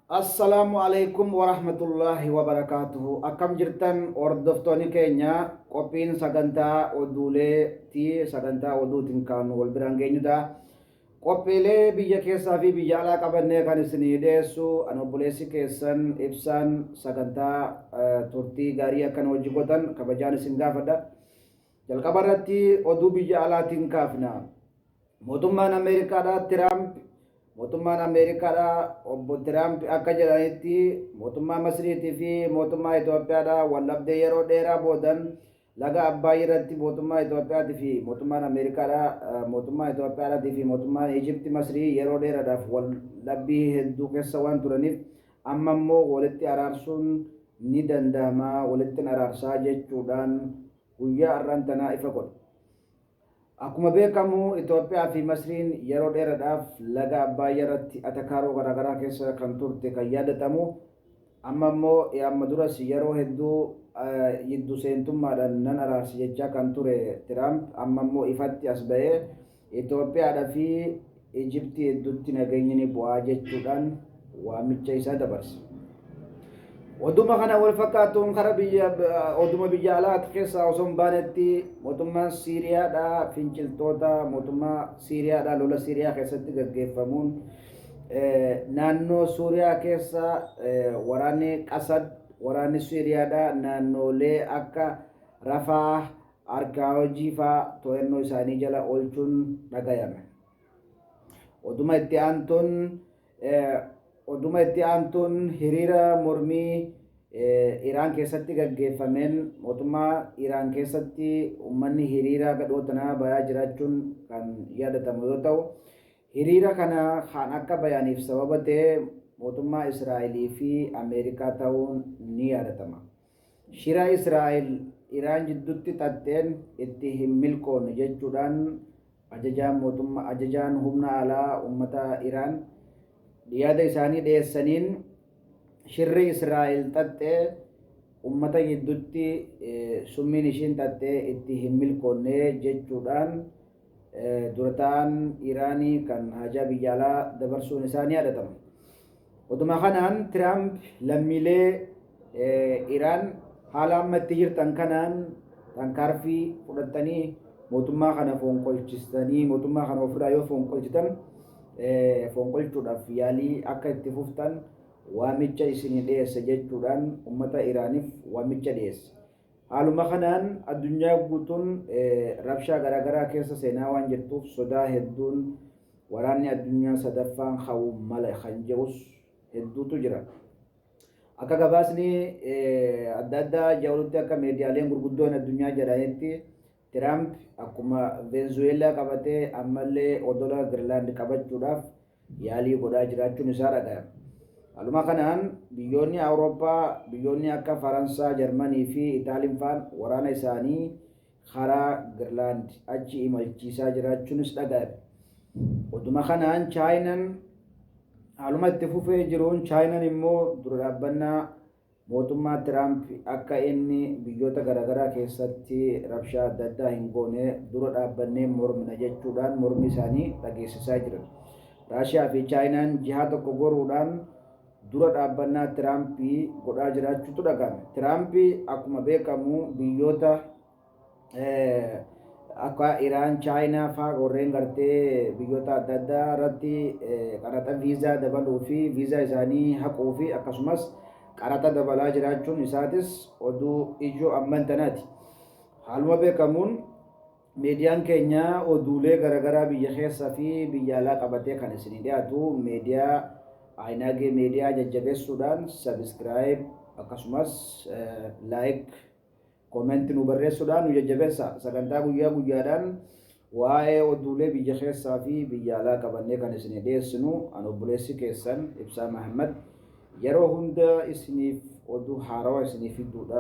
Assalaamu Aleeykum Warahmatullaahi Wabarakaatuhu. Akkam jirtan hordoftoonni keenya? Qophiin sagantaa oduulee ti, sagantaa oduutiin kan wal biraan geenyudha. Qophiilee biyya keessaa fi biyya alaa qabannee kan isinii dhiyeessu an obboleessi keessan Ibsaan. Sagantaa turtii gaarii akkan hojii gootan kabajaan isin gaafadha. Jalqaba irratti oduu biyya alaatiin kaafna. Mootummaan Ameerikaadhaa Tiraamp Mootummaan Ameerikaadhaa obbo Tiraamp akka jedhanitti, mootummaa Masriitii fi mootummaa Itoophiyaadhaa waldhabdee yeroo dheeraa boodan laga Abbaay irratti mootummaa Itoophiyaatii fi mootummaan Ameerikaadhaa, mootummaa Itoophiyaadhaatii fi mootummaan Ijipti Masrii yeroo dheeraadhaaf waldhabbii hedduu keessa waan turaniif, amma immoo walitti araarsuun ni danda'ama, walittin araarsaa jechuudhaan guyyaa har'aan tanaa ifa godhe. Akkuma beekamu Itoophiyaa fi Masriin yeroo dheeradhaaf laga Abbaayyaa irratti atakaaroo garaagaraa keessa kan turte kan yaadatamu, amma immoo amma duras yeroo hedduu jiddu seentummaadhaan nan araarsa jechaa kan ture Tiraamp, amma immoo ifatti as ba'ee Itoophiyaadha fi Ijiptii hedduutti nageenyi ni bu'aa jechuudhaan waamicha isaa dabarse. Oduma kana wal fakkaatuun kara biyya oduma biyya alaati keessaa osoo hin baanetti, mootummaan Siiriyaadhaa finciltoota mootummaa Siiriyaadhaa lola Siiriyaa keessatti gaggeeffamuun naannoo Suuriyaa keessa waraanni Qasad, waraanni Siiriyaadhaa naannoolee akka Rafaa, Arkaawojii faa to'annoo isaanii jala oolchuun dhagayame. Oduma itti aantuun hiriira mormii Iraan keessatti gaggeeffameen, mootummaa Iraan keessatti uummanni hiriira gadhootanaa bayaa jiraachuun kan yaadatamu yoo ta'u, hiriira kana kan akka bayaniif sababa ta'e mootummaa Israa'elii fi Ameerikaa ta'uun ni yaadatama. Shira Israa'el Iraan jidduutti xaxxeen itti hin milkoofne jechuudhaan ajajaan mootummaa, ajajaan humna alaa uummata Iraan yaada isaanii dhiyeessaniin, shirri Israa'el xaxxee uummata gidduutti summiin ishiin xaxxee itti hin milkoofne jechuudhaan dura ta'an Iraanii kan haajaa biyya alaa dabarsuun isaa ni yaadatama. Oduma kanaan Tiraamp lammiilee Iraan haala amma itti jirtan kanaan tarkaanfii fudhattanii mootummaa kana fonqolchistanii, mootummaa kana ofirraa yoo fonqolchitan, fonqolchuudhaaf yaalii akka itti fuftan waamicha isinii dhiyeessa jechuudhaan uummata Iraaniif waamicha dhiyeesse. Haaluma kanaan addunyaa guutuun rabshaa garaagaraa keessa seenaa waan jirtuuf, sodaa hedduun waraanni addunyaa sadaffaan ka'uu mala kan jedhus hedduutu jira. Akka gabaasni adda addaa jedhutti, akka miidiyaaleen gurguddoon addunyaa jedhanitti, Tiraamp akkuma Veenzuweelaa qabatee ammallee odola Girilaand qabachuudhaaf yaalii godhaa jiraachuun isaa dhaga'ame. Haaluma kanaan biyyoonni Awurooppaa, biyyoonni akka Faransaa, Jarmanii fi Itaaliin faan waraana isaanii karaa Girilaand achi imalchiisaa jiraachuunis dhaga'ame. Oduma kanaan Chaayinaan haaluma itti fufee jiruun, Chaayinaan immoo dura dhaabbannaa mootummaa Tiraamp akka inni biyyoota garaagaraa keessatti rabshaa adda addaa hin goone dura dhaabbannee mormina jechuudhaan mormii isaanii dhageessisaa jiran. Raashiyaa fi Chaayinaan jihaa tokko goruudhaan dura dhaabbannaa Tiraampii godhaa jiraachuutu dhaga'ame. Tiraampi akkuma beekamu biyyoota akka Iraan, Chaayinaa fa'aa warreen gartee biyyoota adda addaa irratti qaraxa viizaa dabaluu fi viizaa isaanii haquu fi akkasumas qaraxa dabalaa jiraachuun isaatis oduu ijoo amman tanaati. Haaluma beekamuun miidiyaan keenya oduulee garaagaraa biyya keessa fi biyya alaa qabatee kan isinii dhiyaatu miidiyaa Ayinaagee Miidiyaa jajjabeessuudhaan subscribe akkasumas like, comment nu barreessuudhaan nu jajjabeessa. Sagantaa guyyaa guyyaadhaan waa'ee oduulee biyya keessaa fi biyya alaa qabannee kan isinii dhiyeessinu an obboleessi keessan Ibsaa Mahammad yeroo hunda isiniif oduu haarawaa isinii fiduudhaaf.